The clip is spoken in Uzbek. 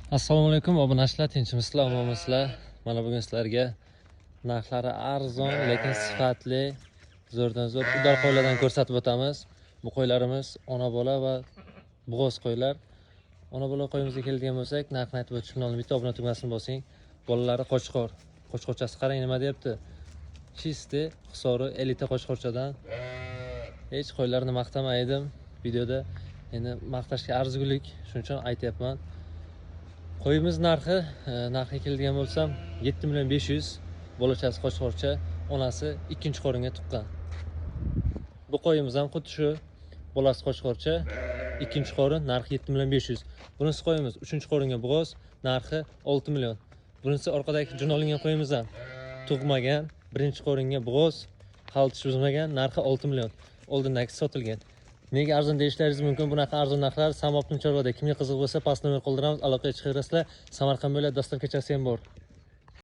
Assalomu alaykum, obunachilar, tinchmisizlar, omonmisizlar? Mana bugun sizlarga narxlari arzon, lekin sifatli, zo'rdan zo'r udar qo'ylardan ko'rsatib o'tamiz. Bu qo'ylarimiz ona bola va bo'g'oz qo'ylar. Ona bola qo'yimizga keladigan bo'lsak, narxini aytib o'tishimdan oldin bitta obuna tugmasini bosing. Bolalari qo'chqor. Qo'chqorchasi qarang nima deyapti. Чистый Hisori elita qo'chqorchadan. Hech qo'ylarni maqtamaydim videoda. Endi maqtashga arzigulik, shuning uchun aytyapman. Qo'yimiz narxi, narxiga keladigan bo'lsam, 7 million 500, bolachasi qo'chqorcha, onasi ikkinchi qoringa tuqqan. Bu qo'yimiz ham xuddi shu, bolasi qo'chqorcha, ikkinchi qorin, narxi 7 million 500. Bunisi qo'yimiz uchinchi qoringa bo'g'oz, narxi 6 million. Bunisi orqadagi jun olingan qo'yimiz ham tug'magan, birinchi qoringa bo'g'oz, hali tish buzmagan, narxi 6 million. Oldindagi sotilgan. Nega arzon deyishlaringiz mumkin? Bunaqa arzon narxlar Samoptim chorvada. Kimga qiziq bo'lsa, past nomer qoldiramiz, aloqaga chiqaverasizlar. Samarqand bo'ylab доставка chasi ham bor.